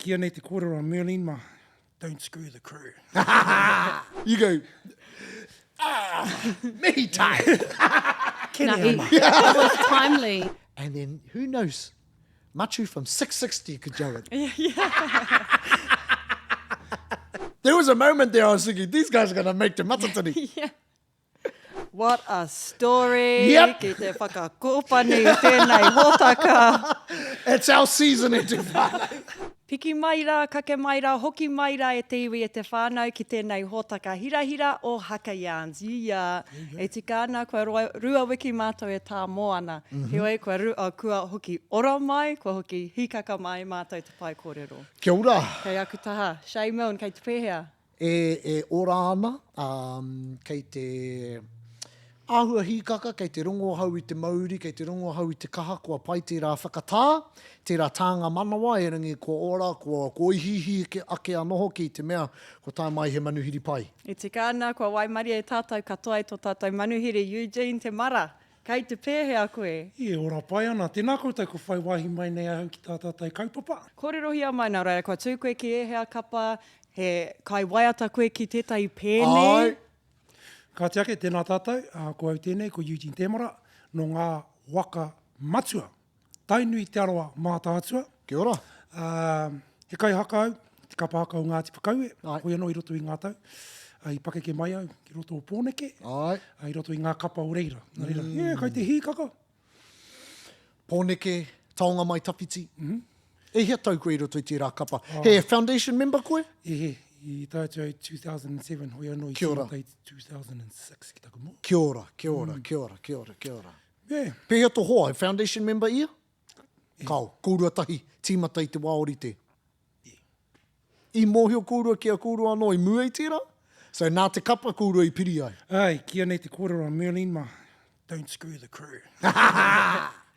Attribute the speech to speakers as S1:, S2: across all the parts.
S1: kīia nei te kōrero a Merlene mā, Don't screw the crew.
S2: You go, ah, mihi time.
S1: Kene
S3: ana. It was timely.
S2: And then, who knows, Matiu from 660 could go it. There was a moment there I was thinking, these guys are going to make te matatini.
S3: Yeah.
S4: What a story!
S2: Yep.
S4: Ki te whakakōpani i tēnei hōtaka.
S2: It's our season e te whānau.
S4: Piki mai rā, kake mai rā, hoki mai rā e te iwi, e te whānau ki tēnei hōtaka hirahira o Haka Yarns. Yeah. E tika ana kua roa, rua wiki mātou e tā moana. Heoi, kua, ru, oh, kua hoki ora mai, kua hoki hīkaka mai mātou te pae kōrero.
S2: Kia ora.
S4: Kei aku taha, Shay Milne, kei te pēhea?
S2: E ora ana, ā, kei te āhua hīkaka, kei te rongo ahau i te mauri, kei te rongo ahau i te kaha, kua pai tērā whakatā, tērā tānga manawa, erangi kua ora, kua, kua ihiihi ake, ake anō hoki i te mea kua tae mai he manuhiri pai.
S4: E tika ana, kua waimarie tātou katoa i tō tātou manuhiri Eugene Te Mara. Kei te pēhea koe?
S1: E ora pai ana. Tēnā koutou kua whai wāhi mai nei ahau ki tā tātou kaupapa.
S4: Kōrerohia mai nā reira kua tū koe ki ēhea kapa, he kaiwaiata koe ki tētahi pēne?
S2: Āe.
S1: Kāti ake, tēnā tātou, ko au tēnei, ko Eugene Temara, nō ngā waka matua. Tainui Te Arawa Mātaatua.
S2: Kia ora.
S1: Ā, he kaihaka au, te kapa haka o Ngāti Whakaue, hoi anō i roto i ngā tau, i pakeke mai au ki roto o Pōneke,
S2: Āe.
S1: i roto i ngā kapa o reira. Nā reira, mm. yeah, kai te hīkaka.
S2: Pōneke, taonga mai tawhiti. Mm -hmm. E hia tau koe i roto i tērā kapa? Oh. He foundation member koe?
S1: E he, i tae atu ai 2007, hoi anō i tīmata i 2006 ki taku mō.
S2: Kia ora, kia ora, mm. kia ora, kia ora, kia ora.
S1: Yeah.
S2: Pēhea tō hoa, he foundation member ia? Kao, kōrua tahi, tīmata i te wā orite.
S1: Yeah.
S2: I mōhio kōrua ki a kōrua anō i mua i tērā? So nā te kapa kōrua i piri ai?
S1: Āe, kīia nei te kōrero a Merlene mā, don't screw the crew.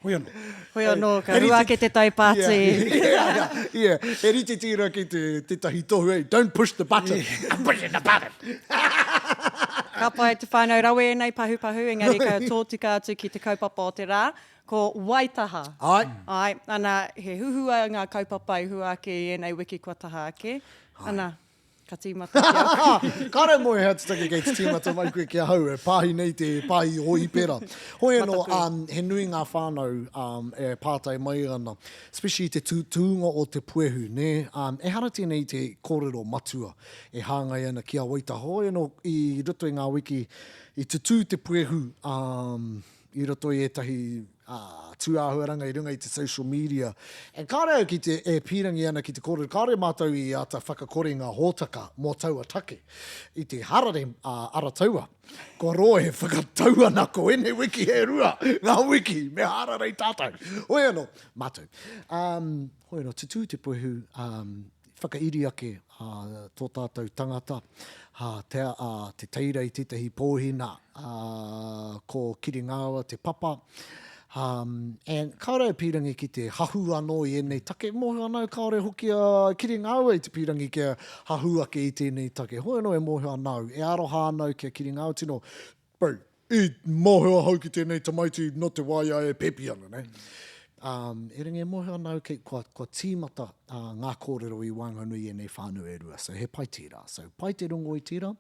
S1: Hoi anō.
S4: Hoi anō, ka rua ake te taupāti.
S2: Yeah, yeah, he rite tērā ki te, tētahi tohu, hey, don't push the button. I'm pushing the button.
S4: Ka pai te whānau rawe ēnei pahupahu, engari ka tōtika atu ki te kaupapa o te rā, ko Waitaha.
S2: Āe.
S4: Āe, ana, he huhua ngā kaupapa i hua ake i ēnei wiki kua taha ake. Ana, ka tīmata ki a koe.
S2: Kāre mō e hea te take kei te tīmata mai koe ki ahau, e pāhi nei te pāhi o Īpera. Hoi anō, um, he nui ngā whānau um, e pātai mai ana, especially te tūtūnga o te puehu, nē? Um, ehara tēnei i te kōrero matua e hāngai ana ki a Waitaha. Hoi anō, i roto i ngā wiki, i tutū te puehu um, i roto i ētahi tūāhuaranga i runga i te social media. And kāore au ki te, e pīrangi ana ki te kōrero, kāore mātou i āta whakakore ngā hōtaka mō taua take i te harare a Arataua. Kua roa e whakatau ana ko ēnei wiki e rua ngā wiki me hararei tātou. Hoi anō, mātou. Um, hoi anō, tutū te puehu, um, whakairi ake ā tō tātou tangata, ā, te, ā, te teira i tētahi pōhi nā, ā, ko Kiringāua te papa, ā, and kāore au pīrangi ki te hahū anō i ēnei take, mōhio ana au kāore hoki a Kiringāua i te pīrangi kia hahū ake i tēnei take, hoi anō e mōhio ana au, e aroha ana au ki a Kiringāua, tino, bro, I mōhio ahau ki tēnei tamaiti nō te wā i a e pēpi ana, nē. Um, erangi e mōhio ana au kei, kua, kua tīmata uh, ngā kōrero i waenganui i ēnei whānau e rua. So he pai tērā. So pai te rongo i tērā.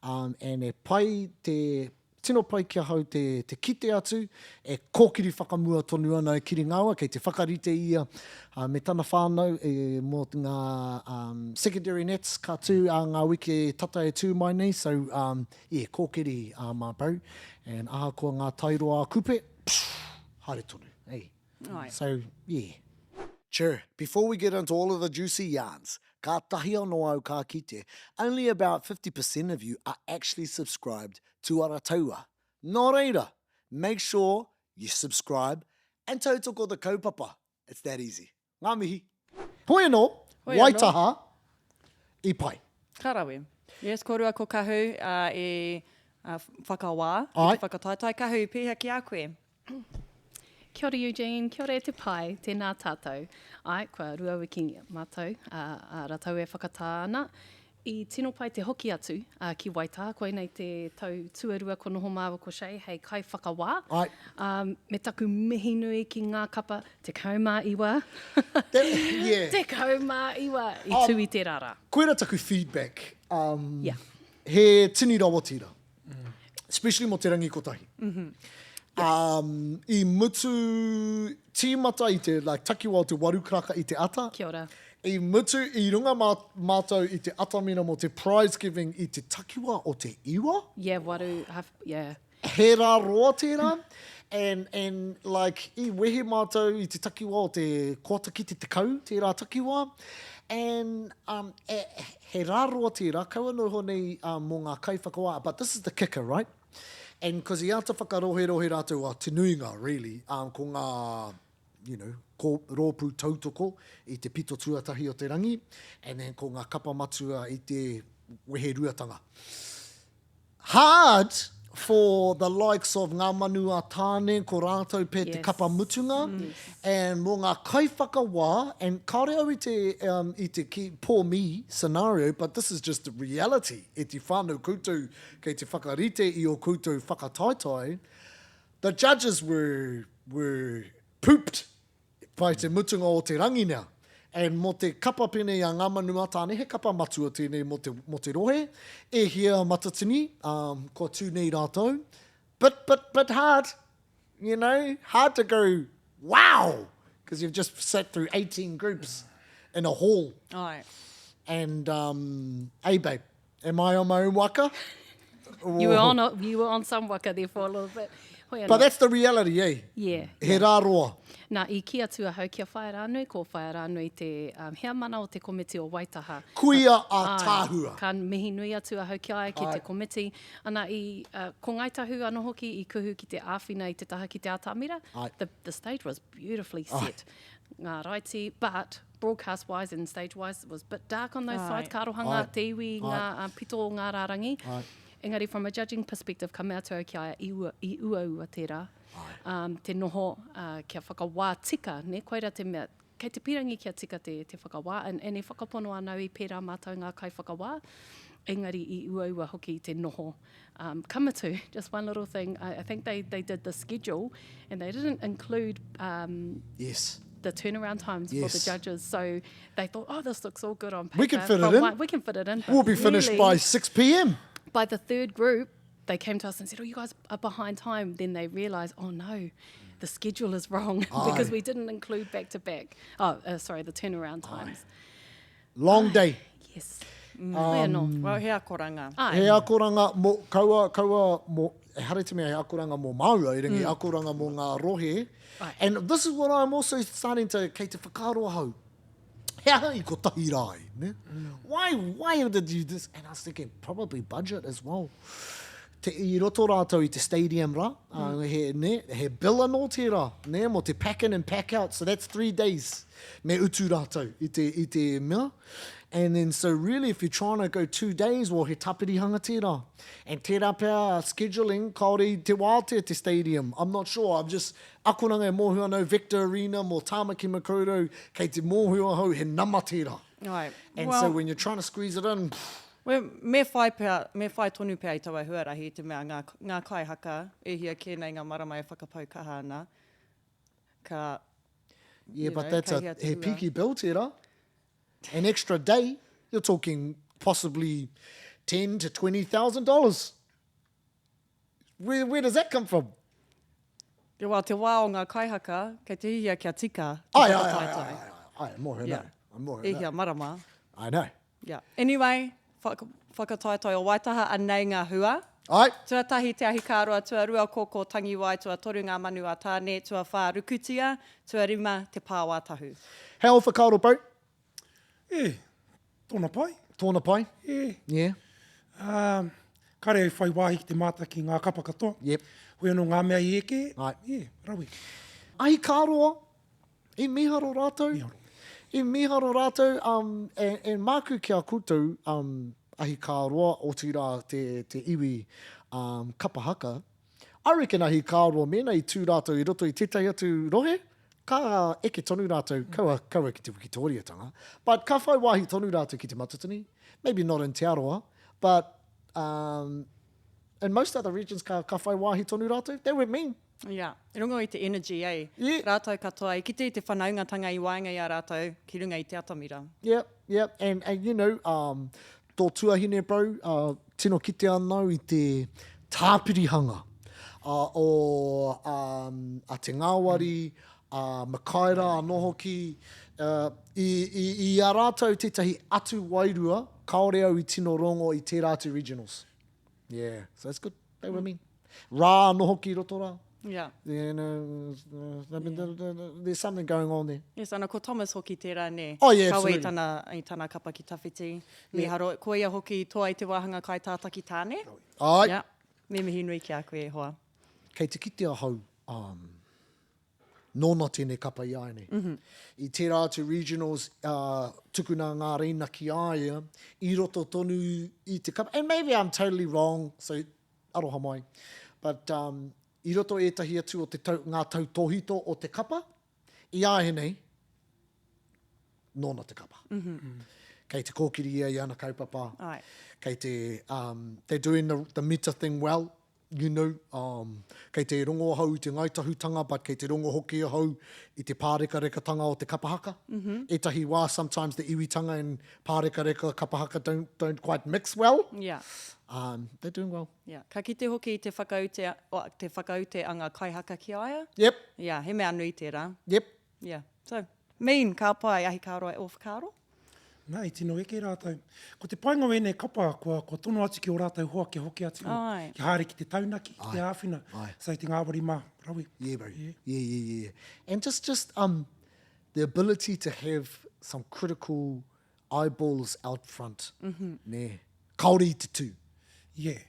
S2: Um, and e pai te, tino pai ki ahau te, te kite atu, e kōkiri whakamua tonu ana e Kiringawa, kei te whakarite ia uh, me tana whānau e, mō ngā um, secondary nets ka tū a ngā wiki tata e tū mai nei. So, um, E kōkiri a mātou, and ahakoa ngā tairoa a Kupe, pshh, haere tonu, eh.
S4: Aye.
S2: So, yeah. Chur, before we get into all of the juicy yarns, kātahi anō au ka kite, only about 50% of you are actually subscribed to Arataua. Nō reira, make sure you subscribe and tautoko the kaupapa. It's that easy. Ngā mihi. Hoi anō, Waitaha i pai.
S4: Ka rawe. Yes, kōrua ko Kahu i whakawā, i te whakataetae. Kahu, i pēhea ki a koe?
S3: Kia ora Eugene, kia ora e te pae, tēnā tātou. Āe, kua rua wiki mātou, ā, ratou e whakatā ana. I tino pai te hoki atu ki Waitaha, koinei te tau tuarua ko noho māua ko Shay hei kaiwhakawā.
S2: Āe.
S3: Ā, me taku mihi nui ki ngā kapa 19,
S2: Yeah.
S3: 19 i tū i tērā rā.
S2: Koira taku feedback. Um,
S3: Yeah.
S2: He tini rawa tērā. Especially mō te rangi kotahi. Um, i mutu, tīmata i te like, takiwā o te waru karaka i te ata.
S3: Kia ora.
S2: I mutu i runga mā, mātou i te atamira mō te prize giving i te takiwā o te iwa.
S3: Yeah, waru, half, yeah.
S2: He rā roa tērā, and, and like, i wehe mātou i te takiwā o te koata ki te 10, tērā takiwā, and um, e, he rā roa tērā, kaua noho nei um, mō ngā kaiwhakawā, but this is the kicker, right? And cause i āta whakaroherohe rātou, oh, te nuinga, really, um, ko ngā, you know, ko rōpū tautoko i te pito tuatahi o te rangi, and then ko ngā kapa matua i te weheruatanga. Hard for the likes of Ngā Manu a Tāne, ko rātou pea te kapa mutunga, and mō ngā kaiwhakawā, and kāore au i te, um, i te ki, poor me scenario, but this is just the reality, e te whānau koutou kei te whakarite i ō koutou whakataetae, the judges were, were pooped Pai te mutunga o te rangi now. And mō te kapa pēnei a Ngā Manu a Tāne, he kapa matua tēnei mō te, mō te rohe. E hia matatini, um, kua tū nei rātou. Bit, bit, bit hard, you know, hard to go, wow, because you've just sat through 18 groups in a hall.
S4: Ai.
S2: And, um, hey babe, am I on my own waka?
S3: You were on, a, you were on some waka there for a little bit. Hoi anō.
S2: But that's the reality, eh?
S3: Yeah.
S2: He rā roa.
S3: Nā, i kī atu ahau ki a Whaea Rānui, ko Whaea Rānui te um, heamana o te komiti o Waitaha.
S2: Kuia a Tāhua.
S3: Ka mihi nui atu ahau ki a ia, ki te
S2: Ai.
S3: komiti. Ana, i, uh, ko Ngāi Tahu anō hoki i kuhu ki te āwhina i te taha ki te atamira.
S2: Ai.
S3: The, the stage was beautifully set. Ai. Ngā raiti, but broadcast wise and stage wise it was a bit dark on those sides, ka aroha ngā te iwi, ngā uh, pito o ngā rārangi.
S2: Ai.
S3: Engari from a judging perspective, ka mea atu au ki a ia, i, ua, i uaua tērā, um, te noho uh, kia whakawā tika, ne? Koira te mea, kei te pirangi kia tika te, te whakawā, and, and e whakapono ana au i pērā mātou ngā kaiwhakawā, engari i uaua hoki te noho. Um, ka mutu, just one little thing, I, I think they, they did the schedule and they didn't include um,
S2: yes.
S3: the turnaround times
S2: yes.
S3: for the judges. So they thought, oh, this looks all good on paper.
S2: We can fit it in.
S3: One, we can fit it in.
S2: We'll be finished
S3: really,
S2: by 6 p.m.
S3: By the third group, they came to us and said, oh, you guys are behind time. Then they realised, oh, no, the schedule is wrong because we didn't include back-to-back. Oh, uh, sorry, the turnaround times.
S2: Aye. Long day.
S3: Yes. Um, Hoi anō.
S4: Well, he akoranga.
S3: Ai.
S2: He akoranga mo, kaua, kaua mo, ehara i te mea he akoranga mō māua, erangi mm. akoranga mō ngā rohe.
S3: Ai.
S2: And this is what I'm also starting to, kei te whakaaro ahau. He aha i kotahi rā ai, ne? Mm. Why, why did you this? And I was thinking, probably budget as well. Te, i roto rātou i te stadium rā, mm. uh, he, ne, he bill anō tērā, ne, mō te pack in and pack out, so that's three days. Me utu rātou i te, i te mea. And then so really if you're trying to go two days, well he tapirihanga tērā. And tērā pea scheduling, kāore i te wātea te stadium. I'm not sure, I'm just, akoranga e mōhio ana au, Vector Arena mō Tāmaki Makaurau, kei te mōhio ahau he nama tērā.
S4: Right.
S2: And
S4: well,
S2: so when you're trying to squeeze it in, pfft.
S4: Well, me whai pea, me whai tonu pea i taua huarahi i te mea ngā, ngā kaihaka e hia kē nei ngā marama e whakapau kaha ana, ka,
S2: Yeah,
S4: you
S2: but
S4: know,
S2: that's
S4: kei
S2: a
S4: hea te
S2: he
S4: hua.
S2: piki bill tērā. An extra day, you're talking possibly ten to $20,000. Where, where does that come from?
S4: Te wā, te wā o ngā kaihaka, kei te hihia kia tika te
S2: Ai, ai, ai,
S4: whakataetae.
S2: ai, ai, ai, mōhio
S4: Yeah.
S2: nau. I'm mōhio
S4: E
S2: nau.
S4: hia marama.
S2: I know.
S4: Yeah. Anyway, whaka, whakataetae o Waitaha, anei ngā hua.
S2: Ai.
S4: Tuatahi Te Ahikāroa, tuarua Kōkō Tangiwai, tuatoru Ngā Manu a Tāne, tuawhā Rukutia, tuarima Te Pāoātahu.
S2: He ao whakaaro, bro?
S1: E, tōna pai.
S2: Tōna pai?
S1: E.
S2: Yeah.
S1: Um, kare au whai wāhi ki te mātaki ngā kapa katoa.
S2: Yep.
S1: Hoi anō ngā mea i eke.
S2: Ai.
S1: E, rawe.
S2: Ahikāroa, I mīharo rātou.
S1: Mīharo.
S2: I mīharo rātou, um, and, and māku ki a koutou, um, ahi kā roa, otirā te, te iwi um, kapa haka, I reckon ahi kā roa mēnā i tū rātou i roto i tētahi atu rohe, Ka eke tonu rātou, kaua, kaua ki te wikitoriatanga, but ka whai wāhi tonu rātou ki te Matatini, maybe not in Te Arawa, but um, in most other regions ka, ka whai wāhi tonu rātou, they weren't mean.
S4: Yeah, i runga i te energy, eh?
S2: Yeah.
S4: Rātou katoa, i kite i te whanaungatanga i waenga i a rātou ki runga i te atamira.
S2: Yeah, yeah, and, and you know, um, tō tuahine bro, uh, tino kite anau i te tāpirihanga uh, o um, a Te Ngāwari, a Makaira anō hoki, uh, i, i, i a rātou tētahi atu wairua, kāore au i tino rongo i tērā atu regionals. Yeah, so that's good. They were mean. Rā anō hoki i roto rā.
S4: Yeah.
S2: You know, there's something going on there.
S4: Yes, ana ko Thomas hoki tērā, nē.
S2: Oh, yeah,
S4: Kawe
S2: absolutely.
S4: i tana, i tana kapa ki tawhiti. Mīharo, ko ia hoki i toa i te wāhanga kaitātaki tāne.
S2: Ai.
S4: Yeah. Me mihi nui ki a koe, e hoa.
S2: Kei te kite ahau, um, nōna tēnei kapa i a nei. Mm -hmm. I tērā atu regionals, uh, tukuna ngā reina ki a ia, i roto tonu i te kapa. And maybe I'm totally wrong, so aroha mai. But um, i roto ētahi atu o te tau, ngā tautōhito o te kapa, i āianei, nōna te kapa. Mm -hmm. Kei te kōkiri ia i ana kaupapa.
S4: Ai.
S2: Kei te, um, they're doing the, the meta thing well, you know, um, kei te rongo ahau i te ngaitahutanga, but kei te rongo hoki ahau i te pārekarekatanga o te kapa haka. Mm -hmm. Ētahi wā, sometimes the iwitanga and pārekareka kapa haka don't, don't quite mix well.
S4: Yeah.
S2: Um, they're doing well.
S4: Yeah. Ka kite hoki i te whakaute, oh, te whakaute a ngā kaihaka ki a ia.
S2: Yep.
S4: Yeah, he mea nui tērā.
S2: Yep.
S4: Yeah. So, mean, ka pai, ahi ka roa ō whakaaro?
S1: Nā, i tino eke rātou. Ko te painga o ēnei kapa, kua, kua tono atu ki ō rātou hoa kia hoki atu,
S4: Ai.
S1: kia haere ki te taunaki, ki te āwhina.
S2: Ai.
S1: So te ngāwari mā, rawe.
S2: Yeah, bro.
S1: Yeah.
S2: Yeah, yeah, yeah. And just, just um, the ability to have some critical eyeballs out front. Mm -hmm. Nē. Kāore i te tū.
S1: Yeah.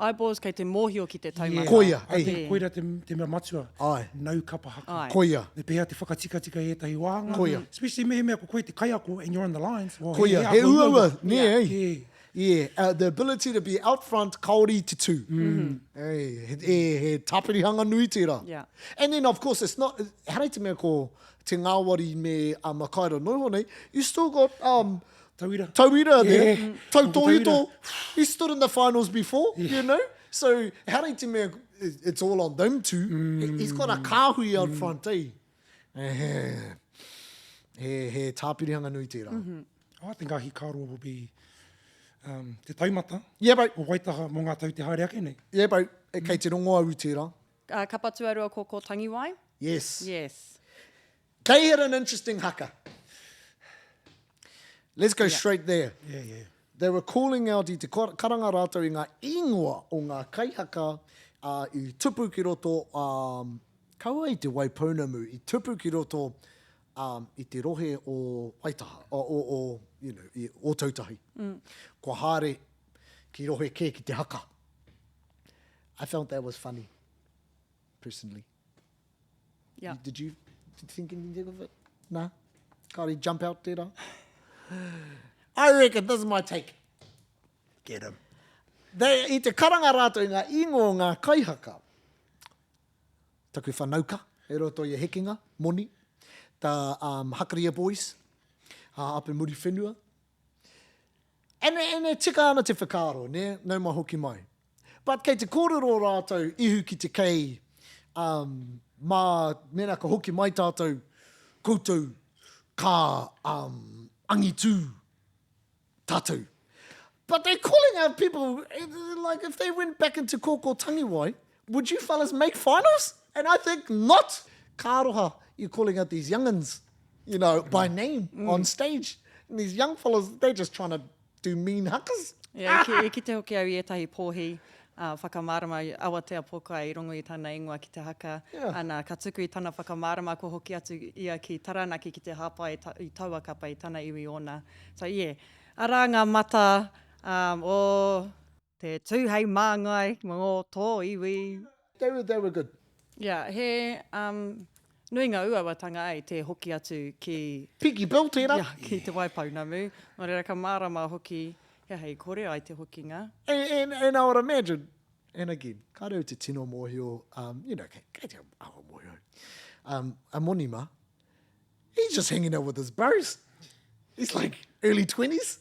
S4: Eyeballs kei te mōhio ki te taumata.
S1: Yeah.
S2: Koia,
S1: I
S2: ei.
S1: think koira te, te mea matua.
S2: Ai.
S1: Nau kapa haka.
S4: Ai.
S2: Koia.
S1: Me pēhea te whakatikatika i ētahi wāhanga.
S2: Koia.
S1: Especially mehemea ko koe te kaiako and you're on the lines. Well,
S2: Koia. He uaua, nē,
S4: Yeah.
S2: ei.
S1: Yeah.
S2: Yeah, uh, the ability to be out front, kāore i te tū. Mm. Hey, he, he, he tāpirihanga nui tērā.
S4: Yeah.
S2: And then, of course, it's not, ehara i te mea ko Te Ngāwari me a Makaira Noiho nei, you still got um,
S1: Tauira.
S2: Tauira there,
S1: Yeah.
S2: Tautohito, he stood in the finals before, yeah. you know? So, ehara i te mea, it's all on them two. Mm. He's got a kāhui out mm. front, eh? He, he, he tāpirihanga nui tērā.
S1: Mm -hmm. I think Ahi Kāroa will be um, te taumata
S2: yeah, bro.
S1: o Waitaha mō ngā tau te haere ake nei.
S2: Yeah, bro. E kei te rongo au i tērā.
S4: Uh, kapa tuarua ko Ko Tangiwai.
S2: Yes.
S4: Yes.
S2: They had an interesting haka. Let's go yeah. straight there.
S1: Yeah, yeah.
S2: They were calling out i te karanga rātou i ngā ingoa o ngā kaihaka uh, i tupu ki roto, um, kaua i te Waipounamu, i tupu ki roto um, i te rohe o Waitaha, o, o, o, you know, i Ōtautahi. Mm. Kua haere ki rohe kē ki te haka. I felt that was funny, personally.
S4: Yeah.
S2: Did you, did you think anything of it? Nah? Kāore jump out tērā? I reckon this is my take.
S1: Get him.
S2: They, i te karanga rātou i ngā ingoa o ngā kaihaka, taku whanauka, e roto i a Hekenga, Moni, tā um, Hakaria Boys, uh, up in Muriwhenua. And, and e tika ana te whakaaro, ne? Nau mai hoki mai. But kei te kōrero rātou ihu ki te kei, um, mā, mēnā ka hoki mai tātou, koutou ka um, angitū tātou. But they're calling out people, eh, like if they went back into Kōkō Tangiwai, would you fellas make finals? And I think not. Ka aroha, you're calling out these young'uns, you know, by name mm. on stage. And these young fellas, they're just trying to do mean hakas.
S4: Yeah, i, i kite hoki au i ētahi pōhi uh, whakamārama i Awatea Pōkai i rongo i tana ingoa ki te haka.
S2: Yeah.
S4: Ana, ka tuku i tana whakamārama kua hoki atu ia ki Taranaki ki te hāpai ta, i taua kapa i tana iwi ōna. So, yeah, arā ngā mata um, o te tū hei māngai mō tō iwi.
S2: They were, they were good.
S4: Yeah, he um, nui ngā uauatanga ai te hoki atu ki...
S2: Piki Bill tērā.
S4: Yeah, ki Te Waipounamu. Nō reira ka mārama hoki he aha i kore ai te hokinga.
S2: And, and, and I would imagine, and again, kāre au te tino mōhio, um, you know, kei, kei te awa mōhio. Um, a Monima, he's just hanging out with his bros. He's like early 20s.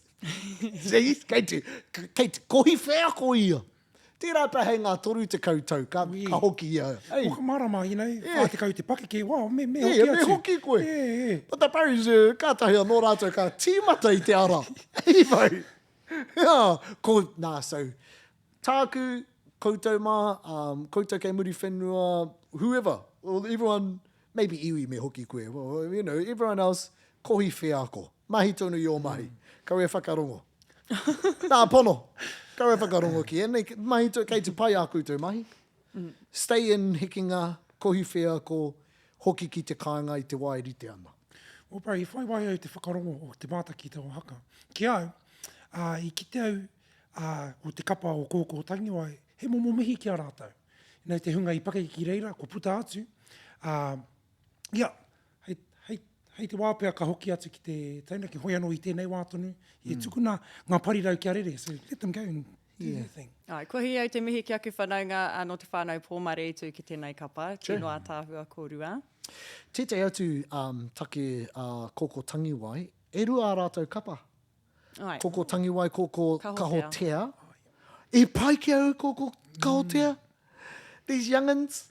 S2: See, kei te, kei te kohi wheako ia. Tērā pea hei ngā 30 tau ka, ka hoki ia.
S1: Hey. Whakamārama, you know, yeah. 40 te pakeke, wow, me, me hoki yeah, atu.
S2: Me hoki koe.
S1: Yeah, yeah.
S2: But the bros, uh, kātahi anō rātou ka tīmata i te ara. Hey, bro. Yeah. Ko, nā, so, tāku, koutou mā, um, koutou kei Muriwhenua, whoever, well, everyone, maybe iwi me hoki koe, well, you know, everyone else, kohi wheako. Mahi tonu i ō mahi. Kaua e whakarongo. Nā, pono. Kaua e whakarongo ki ēnei. Mahi tonu, kei te pai ā koutou mahi. Stay in Hikinga, kohi wheako, hoki ki te kāinga i te wā e rite ana.
S1: Well bro, i whai wāhi au te whakarongo o te mātaki i taua haka. Ki au, ā, i kite au, ā, ko te kapa o Kōkō Tangiwai, he momo mihi ki a rātou. You know, te hunga i pakeke ki reira, kua puta atu, ā, ia, hei, hei, hei te wā pea ka hoki atu ki te taunaki, hoi anō i tēnei wā tonu, i mm. tukuna ngā parirau kia rere, so let them go and do yeah. their thing.
S4: Ai, kua hia au te mihi ki aku whanaunga nō te whānau Pōmare i tū ki tēnei kapa, tino ātaahua kōrua.
S2: Tētahi atu um, take uh, Koko Tangiwai, e rua ā rātou kapa.
S4: Ai.
S2: Koko Tangiwai, Koko Kahotea. Kahotea. I pai ki au Koko Kahotea. Mm. These youngins.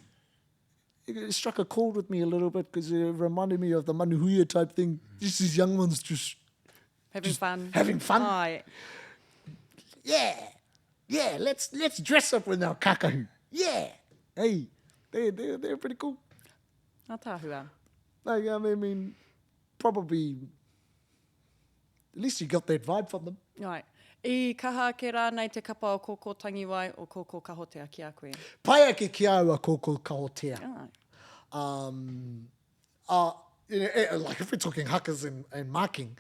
S2: It struck a chord with me a little bit because it reminded me of the Manuhuia type thing. Just these young ones just...
S4: Having
S2: just
S4: fun.
S2: Having fun.
S4: Ai.
S2: Yeah. Yeah, let's, let's dress up with our kakahu. Yeah. Hey, they, they, they're pretty cool.
S4: Ataahua.
S2: Like, I mean, probably At least you got that vibe from them.
S4: Right. I kaha ake rānei te kapa o Kōkō Tangiwai o Kōkō Kahotea ki a koe?
S2: Pai ake ki a au a Kōkō Kahotea.
S4: Right.
S2: Um, uh, you know, eh, like if we're talking hakas and, and marking,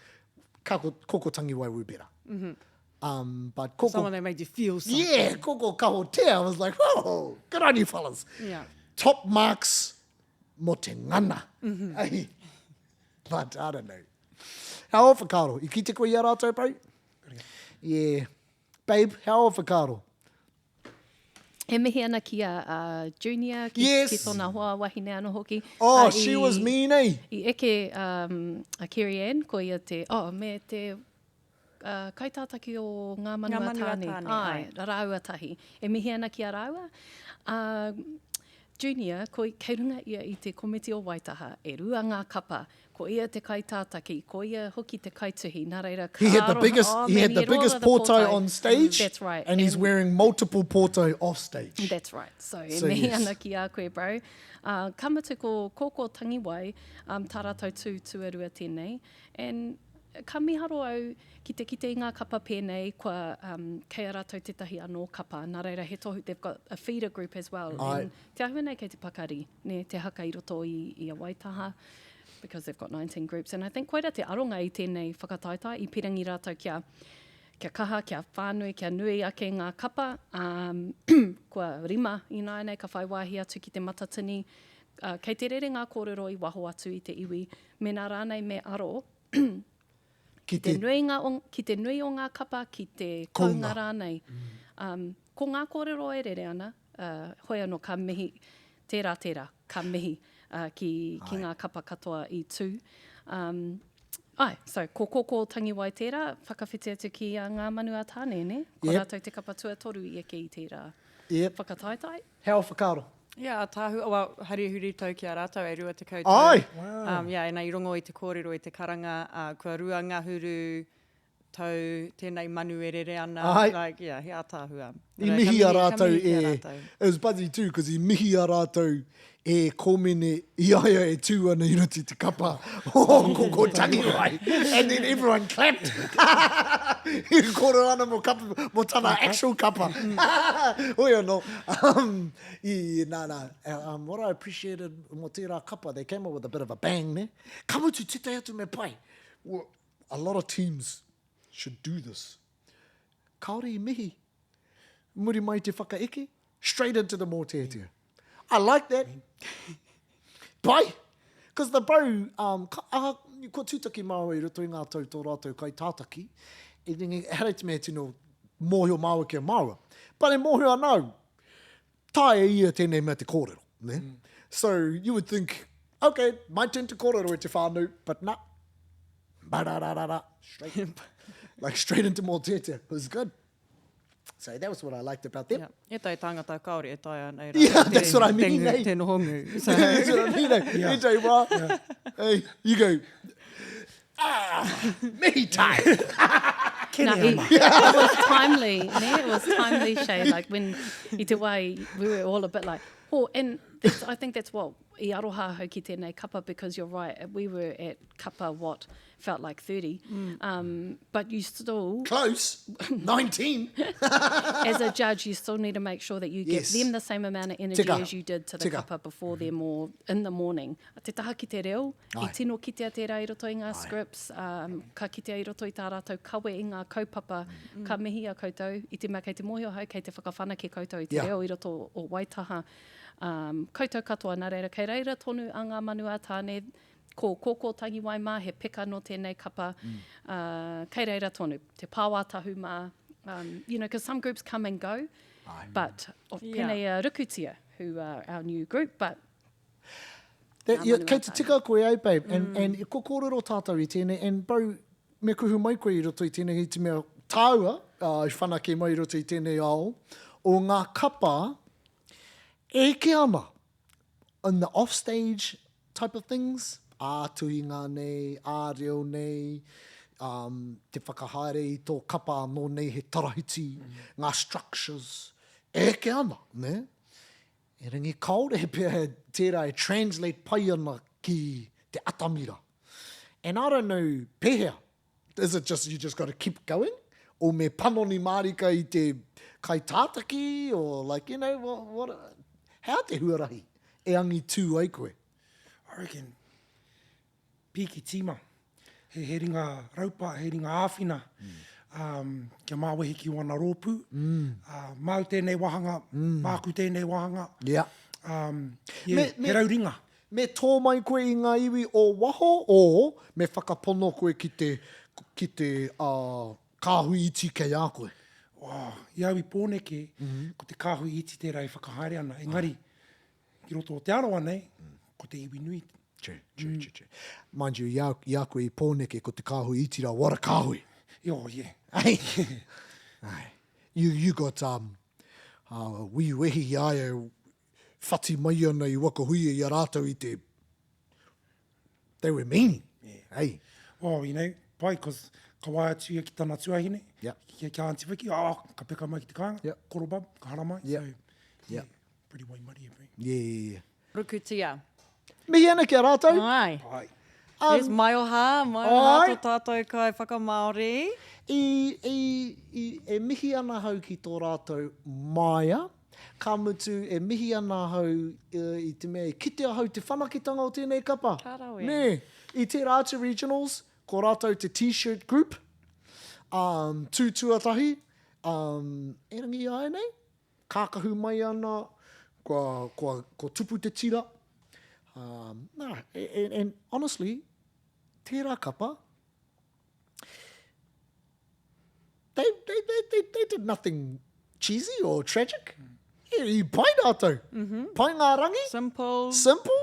S2: Kako, Kōkō Tangiwai were better.
S4: Mm -hmm.
S2: Um, but Kōkō...
S4: Someone that made you feel something.
S2: Yeah, Kōkō Kahotea, I was like, whoa, good on you fellas.
S4: Yeah.
S2: Top marks mo te ngana.
S4: Mm -hmm.
S2: Hey. But I don't know. How ō whakaaro? I kite koe i a rātou, bro? Yeah. Babe, how ō whakaaro?
S3: E mihi ana ki a uh, Junior, ki,
S2: yes.
S3: ki tōna hoa wahine anō hoki.
S2: Oh,
S3: uh,
S2: she
S3: i,
S2: was mean, eh?
S3: I eke um, a Kerry Ann, ko ia te, oh, me te uh, kaitātaki o Ngā Manu a Tāne.
S4: Tāne.
S3: Ai, rāua tahi. E mihi ana ki a rāua. Uh, Junior, ko, kei runga ia i te komiti o Waitaha, e rua ngā kapa, ko ia te kaitātaki, ko ia hoki te kaituhi, nā reira ka
S2: He had the
S3: aroha,
S2: biggest,
S3: oh
S2: he
S3: man,
S2: had the
S3: he had all
S2: biggest
S3: of the
S2: pōtae
S3: pōtae.
S2: on stage.
S3: That's right.
S2: And he's
S3: And-
S2: wearing multiple pōtae off stage.
S3: That's right. So, e
S2: So,
S3: mihi
S2: yes.
S3: ana ki a koe, bro. Uh, ka mutu ko Kōkō Tangiwai, um, tā rātou tū tuarua tēnei. And ka miharo au ki te kite i ngā kapa pēnei, kua, um, kei a rātou tētahi anō kapa. Nā reira, he tohu, they've got a feeder group as well.
S2: Ai.
S3: And te āhua nei kei te pakari, nē, te haka i roto i, i a Waitaha, because they've got 19 groups. And I think koira te aronga i tēnei whakataetae, i pirangi rātou kia, kia kaha, kia whānui, kia nui ake ngā kapa. Um, kua rima ināianei ka whai wāhi atu ki te Matatini. Uh, kei te rere ngā kōrero i waho atu i te iwi, mēnā rānei me aro
S2: Ki
S3: te
S2: te
S3: nuinga o, ki te nui o ngā kapa, ki te kounga
S2: Kounga.
S3: rānei. Um, ko ngā kōrero e rere ana, uh, hoi anō ka mihi, tērā, tērā, ka mihi uh, ki, ki
S2: Ai.
S3: ngā kapa katoa i tū. Um, ai, so, ko Kōkō Tangiwai tērā, whakawhiti atu ki a Ngā Manu a Tāne, ne? Ko
S2: Yep.
S3: rātou te kapa tuatoru i eke i tērā
S2: Yep.
S3: whakataetae.
S2: He ao whakaaro.
S4: Yeah, ātaahua, well, hari huritau ki a rātou e 20 tau.
S2: Ai!
S1: Wow.
S4: Um, yeah, ina i rongo i te kōrero i te karanga, uh, kua rua ngahuru tau tēnei manu e rere ana.
S2: Ai.
S4: Like, yeah, he ātaahua.
S2: I mihi a rātou
S4: mihi ki a
S2: e,
S4: rātou.
S2: it was buzzy too, because i mihi a rātou e Kōmene i a ia e tū ana i roto i te kapa o Koko Tangiwai. And then everyone clapped. E kōrero ana mō, kapa, mō tana actual kapa. Hoi anō. Um, i, nā, nā, um, what I appreciated mō tērā kapa, they came up with a bit of a bang, ne? Ka mutu, tētahi atu me pai. A lot of teams should do this. Kāore i mihi. Muri mai te whakaeke, straight into the mōteatea. I like that. Pai! Because the bro, um, ka, aha, kua tūtaki māua i roto i ngā tau tō rātou kai tātaki, e ringi, ehara i te mea tino mōhio māua ki a māua. But e mōhio ana au, taea ia tēnei mea te kōrero, ne? Mm. So you would think, Okay, my turn to kōrero e te whānau, but nah. Ba-ra-ra-ra-ra, straight. like straight into mōteatea. It was good. So that was what I liked about them.
S4: Yeah. Ētahi tāngata kāore e taea ana e
S2: rātou yeah, that's what I mean,
S4: te,
S2: eh?
S4: te noho ngū.
S2: So. that's what I mean, eh? Yeah. Ētahi wā, yeah. hey, you go, ah, mihi time.
S3: Nah, he, it was timely, ne? It was timely, Shay. Like when i te wā, we were all a bit like, oh, and that's, I think that's what i aroha ahau ki tēnei kapa because you're right, we were at kapa what felt like 30, mm. um, but you still...
S2: Close, 19.
S3: as a judge, you still need to make sure that you give yes. them the same amount of energy Tika. as you did to the Tika. kapa before them or in the morning. Te taha ki te reo, Ai. i tino kitea tērā i roto i ngā Ai. scripts, um, ka kitea i roto i tā rātou kawe i ngā kaupapa, mm. ka mihi a koutou, i te mea kei te mōhio hau, kei te whakawhanake koutou i te yeah. reo i roto o Waitaha. Um, koutou katoa, nā reira, kei reira tonu a ngā manu a Tāne, ko Kōkō Tangiwai mā, he peka nō tēnei kapa, mm. uh, kei reira tonu, te Pāwātahu mā, um, you know, because some groups come and go, Aye. but of yeah. pēnei a Rukutia, who are our new group, but
S2: That, yeah, kei te tika koe, eh, babe, and, mm. and ko kōrero tātou i tēnei, and bro, me kuhu mai koe i roto i tēnei, i te mea tāua, uh, i whanake mai i roto i tēnei ao, o ngā kapa e eke ana in the off-stage type of things, ā-tuhinga nei, ā-reo nei, um, te whakahaere i tō kapa anō nei he tarahiti, mm. ngā structures, e eke ana, ne? Erangi kāore pea tērā e translate pai ana ki te atamira. And I don't know pēhea. Is it just you just got to keep going? Or me panoni mārika i te kaitātaki? Or like, you know, what, what, how te huarahi e angitū ai koe?
S1: I reckon pīki tīma. He, he ringa raupa, he ringa āwhina mm. um, kia māwehi ki wana rōpū. Mm. Uh, māu tēnei wāhanga, mm. māku tēnei wāhanga.
S2: Yeah.
S1: Um, yeah, me, me, he rau ringa.
S2: Me tō mai koe i ngā iwi o waho o me whakapono koe ki te, ki te uh, kāhui iti kei a koe?
S1: Oh, i au i Pōneke, mm -hmm. ko te kāhui iti tērā e whakahaere ana. Engari, Ki roto o Te Arawa nei, ko te iwi nui.
S2: True, true, mm. true, true. Mind you, i a, i a koe i Pōneke, ko te kāhui iti rā, what a kāhui!
S1: Oh, yeah.
S2: Ai. Ai. You, you got, um, uh, Wi Wehi i a ia, whati mai ana i Wakahuia i a rātou i te They were mean.
S1: Yeah.
S2: Hey.
S1: Well, you know, pai, cause ka waea atu ia ki tana tuahine,
S2: yeah.
S1: ki, ki a Auntie Vicky, oh, ka peka mai ki te kāinga,
S2: yeah.
S1: koro bub, ka haramai.
S2: Yeah.
S1: So,
S2: yeah. yeah.
S1: Pretty waimarie, bro.
S2: Yeah, yeah, yeah.
S4: Rukutia.
S2: Mihi ana ki a rātou.
S4: Ai.
S1: Ai.
S2: Um,
S4: yes, maioha, maioha tō tātou kai whakamāori.
S2: I, i, i, e mihi ana hau ki tō rātou māia, ka mutu e mihi ana ahau i te mea i kite ahau te whanaketanga o tēnei kapa.
S4: Ka rawe.
S2: Nē, i tērā atu regionals, ko rātou te t-shirt group, um, tū tuatahi, um, erangi āianei, kākahu mai ana, kua, kua, kua tupu te tira. Um, nā, and, and honestly, tērā kapa, they, they, they, they, they did nothing cheesy or tragic. Mm. I pai rātou.
S4: Mm -hmm.
S2: Pai ngā rangi.
S4: Simple.
S2: Simple.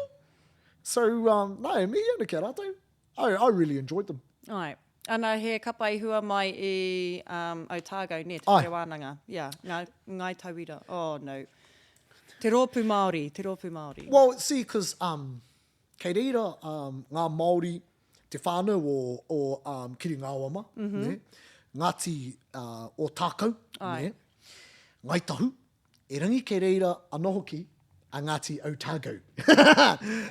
S2: So, um, no, e mihi ana ki a rātou. I, I really enjoyed them.
S4: Ai. Ana he kapa i hua mai i um, Otago, ne, te whare wānanga. Yeah, ngā, Ngāi Tauira. Oh, no. Te rōpū Māori, te rōpū Māori.
S2: Well, see, cause, um, kei reira um, ngā Māori, te whānau o, o um, Kiringāwama, mm -hmm. ne? Ngāti uh, Ōtākou, ne? Ngāi Tahu, Erangi kei reira anō hoki a Ngāti Otago.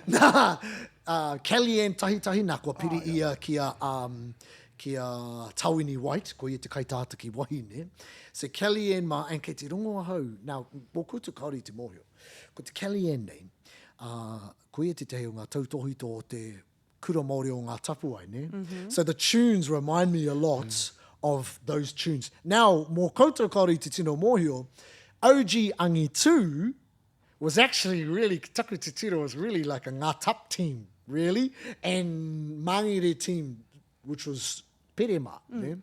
S2: Nā, uh, Kellyanne Tahitahi, nā, kua piri oh, ia ki a, um, ki a Tawini White, ko ia te kaitātaki wahine. So Kellyanne mā, and kei te rongo ahau, now, mō koutou kāore i te mōhio, ko te Kellyanne nei, uh, ko ia tētahi o ngā tautōhito o te Kura Māori o Ngā Tapuwae, ne? Mm -hmm. So the tunes remind me a lot mm. of those tunes. Now, mō koutou kāore i te tino mōhio, OG Angitu was actually really, taku titiro was really like a Ngā Tap team, really, and Mangere team, which was Pere mā, mm. ne?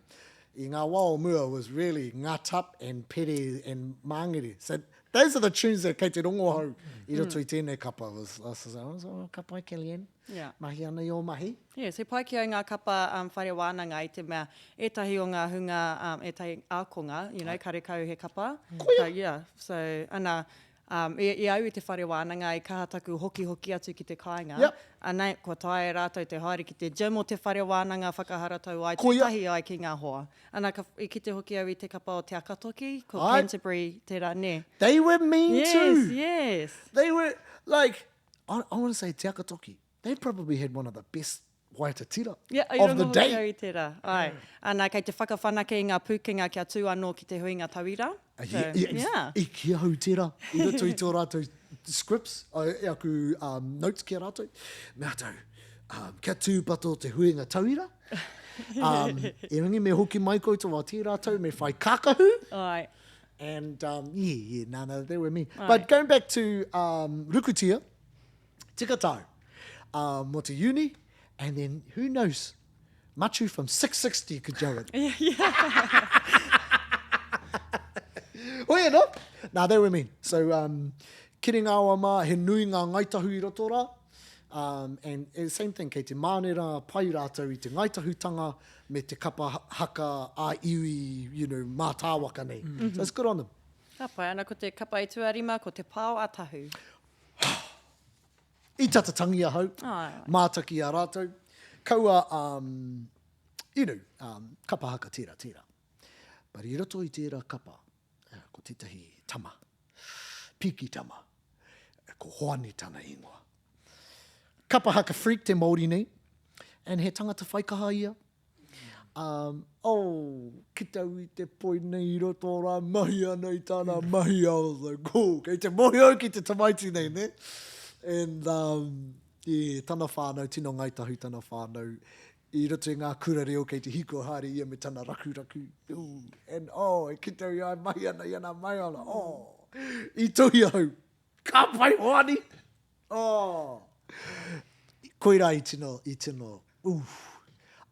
S2: I ngā wā o mua was really Ngā Tap and Pere and Mangere. So Those are the tunes that kei te rongo ahau i roto i tēnei kapa. Was, I was, I was, oh, ka pai Kellyanne.
S4: Yeah.
S2: Mahi ana i ō mahi.
S4: Yes, he pai ki au ngā kapa um, whare wānanga i te mea ētahi o ngā hunga, um, ētahi ākonga, you know, karekau he kapa.
S2: Koia.
S4: So, yeah, so, ana, um, i, i au i te whare wānanga i kaha taku hokihoki atu ki te kāinga.
S2: Yep.
S4: Ana, kua taea e rātou te haere ki te gym o te whare wānanga whakaharatau ai,
S2: Koia.
S4: tūtahi ai ki ngā hoa. Ana, ka, i kite hoki au i te kapa o Te Akatoki, ko
S2: Ai.
S4: Canterbury tērā, nē.
S2: They were mean
S4: Yes,
S2: too.
S4: yes.
S2: They were, like, I, I want to say Te Akatoki, they probably had one of the best waiata tira
S4: Yeah, i
S2: of the
S4: rongo hoki
S2: day.
S4: au i tērā. Ai. Ana, kei te whakawhanake i ngā pūkenga kia tū anō ki te huinga tauira.
S2: Uh,
S4: So,
S2: yeah, yeah,
S4: yeah.
S2: I ki ahau tērā, i roto i tō rātou scripts, i aku um, notes ki a rātou, me rātou, um, kia tūpato te huinga tauira, um, erangi me hoki mai koutou a tērā tau, me whai kākahu.
S4: Ai.
S2: And um, yeah, yeah, no, no, they were me.
S4: Ai.
S2: But going back to um, Rukutia, tika tau, um, mō te uni, and then who knows, Machu from 660 could join.
S4: Yeah, yeah.
S2: Hoi anō. Nā, they were mean. So, um, Kiringawa mā, he nui ngā Ngāi Tahu i roto rā. Um, and, and same thing, kei te mānera pai rātou i te Ngāi Tahutanga me te kapa haka ā-iwi, you know, mātāwaka nei. Mm -hmm. So it's good on them.
S4: Ka pai ana ko te kapa i tuarima, ko te pao a Tahu.
S2: I tata tangi ahau,
S4: Ai, ai.
S2: mātaki a rātou. Kaua, um, you know, um, kapa haka tērā, tērā. But i roto i tērā kapa, ko tētahi tama, piki tama, ko Hoani tana ingoa. Kapa haka freak te Māori nei, and he tangata whaikaha ia. Um, oh, ki tau i te poi nei i roto rā, mahi ana i tāna mahi, I was like, oh, kei te mōhio au ki te tamaiti nei, ne? And, um, yeah, tana whānau, tino Ngāi Tahu tana whānau, I roto i ngā kura reo kei te hiko haere ia me tana rakuraku, ooh, and oh, e kite au i a ia mahi ana i ana mahi, I'm like, oh, i tuhi au, ka pai Hoani! Oh! Koirā i tino, i tino, ooh,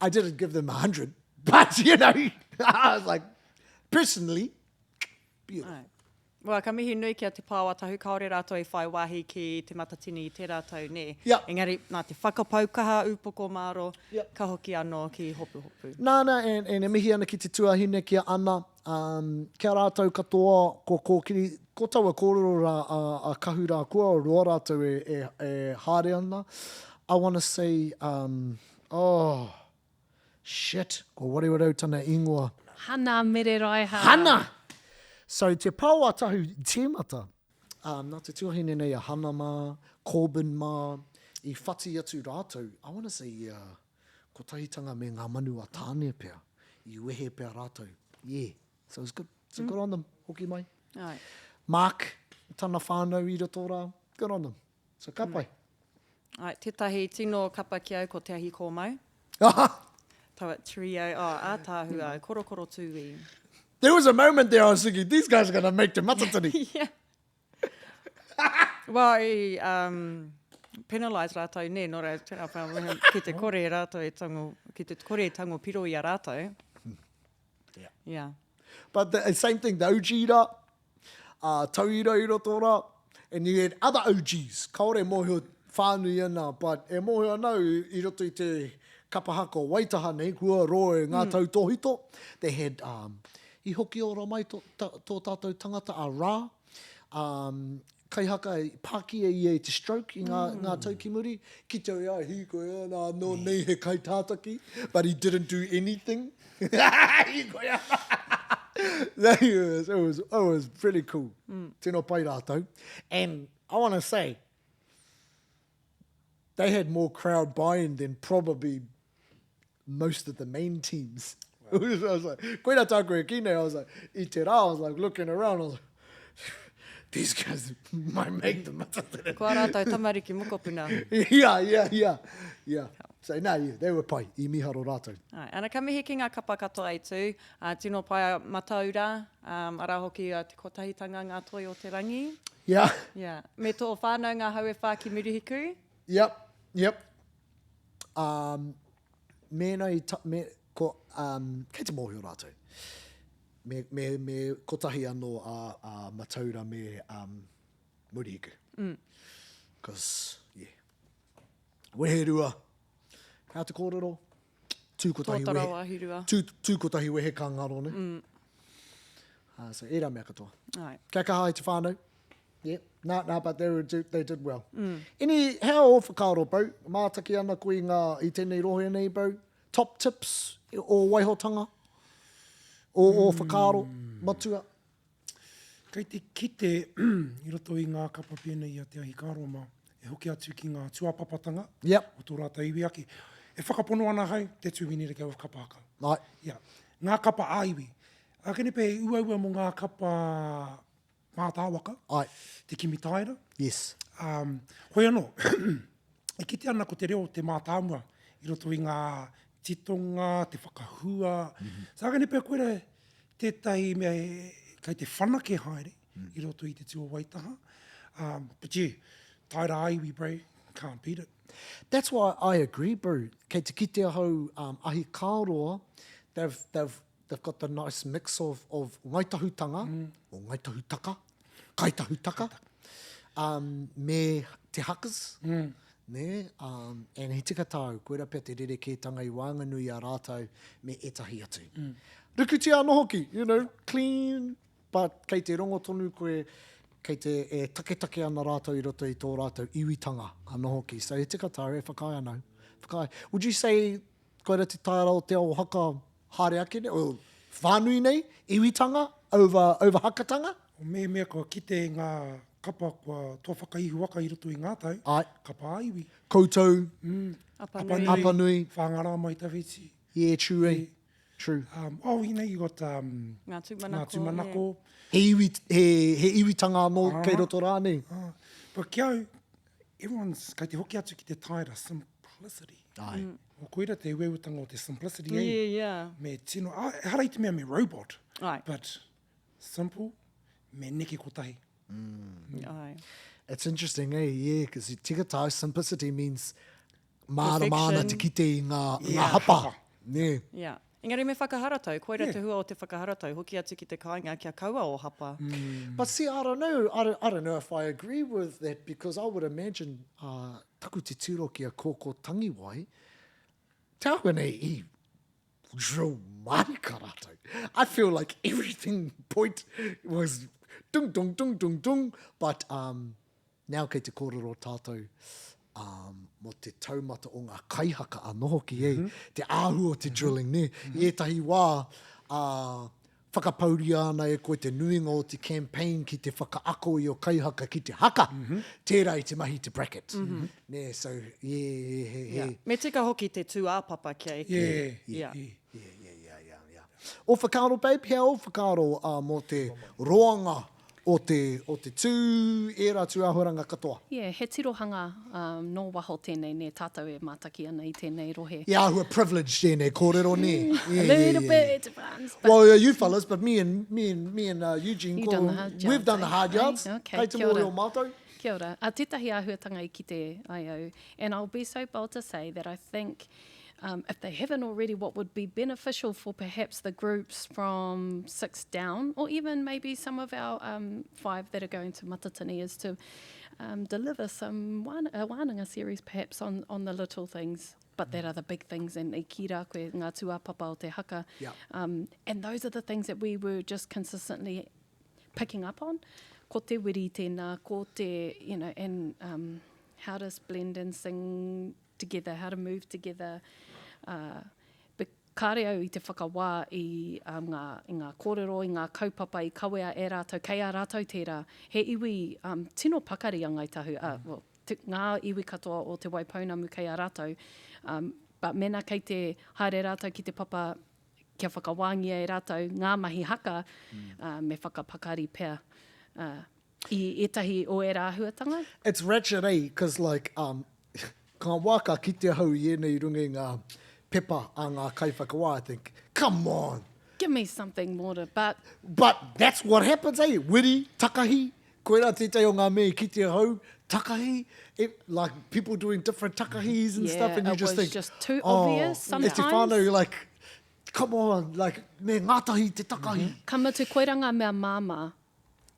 S2: I didn't give them 100, but you know, I was like, personally, beautiful.
S4: Ai. Well, ka mihi nui ki a Te Pāoatahu, kāore rātou i whai wāhi ki Te Matatini i tērā tau, nē.
S2: Yep.
S4: Engari, nā te whakapau kaha ūpoko māro,
S2: Yep.
S4: ka hoki anō ki Hopuhopu.
S2: Nāna, and, and e mihi ana ki te tuahine, ki a Ana, um, ki a rātou katoa, ko kōkiri, ko taua kōrero rā a, a Kahu rā, kua roa rātou e, e, e haere ana. I wanna say, um, oh, Shit, kua wareware au tana ingoa.
S3: Hana Mereraiha.
S2: Hana! So te pao a Tahu tīmata, um, nā te tuahine nei a Hana mā, Corbyn mā, i whati atu rātou, I wanna say i a Kotahitanga me Ngā Manu a Tāne pea, i wehe pea rātou. Yeah, so it's good. So good on them, hoki mai.
S4: Ai.
S2: Mark, tana whānau i roto rā, good on them. So ka pai.
S4: Ai, tētahi tino kapa ki au ko Te Ahi Kōmau. Taua trio, oh, ātaahua, korokoro tūī.
S2: There was a moment there I was thinking, these guys are going to make Te Matatini.
S4: yeah. well, i um, penalise rātou, nē, nō reira, tērā pea, ki te kore rātou e tango, ki te kore e tango piro i a rātou.
S2: Yeah.
S4: Yeah.
S2: But the same thing, the OG rā, uh, tauira i roto rā, and you had other OGs, kaore mōhio whānui ana, but e mōhio ana au i roto i te kapa haka o Waitaha nei, kua roa e ngā mm. tau tōhito, they had, um, i hoki ora mai tō, ta, tō tātou tangata a Rā, um, kaihaka i pākia ia i te stroke i ngā, mm. ngā tau ki muri, ki te ia hīkoi ana anō nei he kaitātaki, but he didn't do anything. Hīkoi ana. That was, it was, it was pretty cool. Mm. Tino pai rātou. And I want to say, they had more crowd buy-in than probably most of the main teams. Wow. I was like, koira tāku e kī nei, I was like, i te rā, I was like looking around, I was like, these guys might make the matatini.
S4: Ko ā rātou tamariki mokopuna.
S2: yeah, yeah, yeah, yeah. So, nā, yeah, they were pai, i miharo rātou.
S4: Ai, ana ka mihi ki ngā kapa katoa i tū, uh, tino pai a Mataura, um, arā hoki a Te Kotahitanga Ngā Toi o Te Rangi.
S2: Yeah.
S4: Yeah. Me tō whānau ngā hau e whā ki Murihiku.
S2: Yep, yep. Um, mēnā i, ta, me, ko, um, kei te mōhio rātou. Me, me, me kotahi anō a, a Mataura me um, Murihiku. Mm. Cause, yeah. Weherua. How te kōrero? Tū kotahi
S4: Tōtara
S2: wehe.
S4: wāhirua.
S2: Tū, tū kotahi wehe ka ngaro, ne? Mm. Uh, so, ērā mea katoa.
S4: Ai.
S2: Kia kaha ai te whānau. Yeah. Nā, nā, but they, were, they did well. Mm. Any, hea ō whakaaro, bro? Mātaki ana koe i, ngā, i tēnei rohe nei, bro? Top tips o waihotanga? O ō whakaaro, matua?
S1: Kei te kite i roto i ngā kapa pēnei i a Te Ahikāroa mā, e hoki atu ki ngā tuapapatanga
S2: yep.
S1: o tō rātou iwi ake. E whakapono ana ahau, te tūwini reka o kapa haka.
S2: Ai.
S1: Yeah. Ngā kapa ā-iwi. Ākene pea he uaua mō ngā kapa mātāwaka,
S2: Ai.
S1: te kimi taera.
S2: Yes.
S1: Um, hoi anō, e kite ana ko te reo te mātāmua i roto i ngā titonga, te whakahua. Mm -hmm. So, ākene pea koira tētahi mea e, kei te whanake haere mm. i roto i te tū o Waitaha. Um, but yeah, taera ā-iwi, bro, can't beat it.
S2: That's why I agree, bro. Kei te kite ahau um, ahi kāroa, they've, they've, they've got the nice mix of, of ngaitahutanga, mm. o ngaitahutaka, kaitahutaka, um, me te hakas, mm. ne? Um, and he tika tāu, koira pea te rerekētanga i waenganui i a rātou me ētahi atu. Mm. Rukutia anō hoki, you know, clean, but kei te rongo tonu koe, kei te e taketake ana rātou i roto i tō rātou iwitanga anō hoki. So he tika tāu, e whakaae ana au. Whakaae. Would you say koira te taera o te ao haka haere ake nei, o whānui nei, iwitanga over, over hakatanga?
S1: Mehemea kua kite ngā kapa kua toa whakaihu waka i roto i ngā tau,
S2: Āe.
S1: kapa ā-iwi.
S2: Koutou.
S4: Apanui.
S2: Apanui.
S1: Whāngārā mai tawhiti.
S2: Yeah, true, eh? True.
S1: Um, oh, you know, you got um,
S4: Ngā tūmanako.
S1: Ngā tūmanako.
S4: Yeah.
S2: He iwi, he, he iwitanga anō kei roto rānei.
S1: Uh, but ki au, everyone's, kei te hoki atu ki te taera, simplicity.
S2: Ai.
S1: Mm. O koira te ueuetanga o te simplicity, eh?
S4: Yeah, yeah.
S1: Me tino, ah, ehara i te mea me robot.
S4: Ai.
S1: But simple, me neke kotahi.
S2: Mm.
S4: Ai.
S2: It's interesting, eh? Yeah, because tika tāu, simplicity means mārama ana te kite i ngā, yeah, ngā hapa. hapa. Nē.
S4: Yeah. Engari me whakaharatau, koira yeah. te hua o te whakaharatau, hoki atu ki te kāinga kia kaua o hapa.
S2: Mm. But see, I don't know, I don't, I don't know if I agree with that because I would imagine uh, taku titiro ki a Kōkō Tangiwai, te āhua nei i drill marika rātou. I feel like everything point was dung, dung, dung, dung, dung, but um, now kei te kōrero tātou um, mō te taumata o ngā kaihaka anō hoki, mm -hmm. te āhua o te drilling, ne? Mm -hmm. I ētahi wā, uh, whakapauria ana e koe te nuinga o te campaign ki te whakaako i o kaihaka ki te haka, mm -hmm. tērā i te mahi te bracket. Mm -hmm. Nē, so, yeah, yeah, yeah.
S4: Yeah. Me tika hoki te tūāpapa kia eke.
S1: Yeah,
S4: yeah.
S2: Yeah, yeah, yeah, yeah, yeah. O whakaaro, babe, hea o whakaaro uh, mō te roanga o te, o te tū, ērā tūāhuaranga katoa?
S3: Yeah, he tirohanga um, nō waho tēnei, nē, tātou e mātaki ana i tēnei rohe.
S2: He āhua privileged tēnei kōrero, nē? Yeah,
S3: A
S2: yeah,
S3: little
S2: yeah.
S3: bit, it depends. But
S2: Well, you fellas, but me and, me and, me and uh, Eugene,
S3: You've done the hard yards,
S2: we've done the
S3: eh?
S2: hard yards.
S3: Okay,
S2: Kei te
S3: kia ora.
S2: mōhio mātou.
S3: Kia ora. A tētahi āhuatanga i kite ai au, and I'll be so bold to say that I think um, if they haven't already, what would be beneficial for perhaps the groups from six down, or even maybe some of our um, five that are going to Matatini, is to um, deliver some wan a wānanga series perhaps on, on the little things, but that are the big things, and i kī rā koe ngā tūāpapa o te haka.
S2: Yeah.
S3: Um, and those are the things that we were just consistently picking up on. Ko te wiri tēnā, ko te, you know, and um, how to blend and sing together, how to move together. Uh, but kāre au i te whakawā i, um, ngā, i ngā kōrero, i ngā kaupapa i kawea e rātou, kei a rātou tērā. He iwi um, tino pakari a Ngāi Tahu, uh, well, te, ngā iwi katoa o Te Waipounamu kei a rātou. Um, but mēnā kei te haere rātou ki te papa kia whakawāngia e rātou ngā mahi haka, mm. uh, me whakapakari pea. Uh, i ētahi o ērā āhuatanga.
S2: It's ratchet eh, cause like, um, ka wā ka kite ahau i ēnei i runga i ngā pepa a ngā kaiwhakawā, I think, come on!
S3: Give me something more to, but.
S2: But that's what happens eh, wiri, takahi, koirā tētahi o ngā mea i kite ahau, takahi, it, like people doing different takahis and
S3: yeah,
S2: stuff and you
S3: it
S2: just
S3: was
S2: think,
S3: just too
S2: oh,
S3: obvious
S2: e te
S3: sometimes.
S2: whānau, like, Come on, like, me ngātahi te takahi.
S3: Ka mutu koira ngā mea māmā.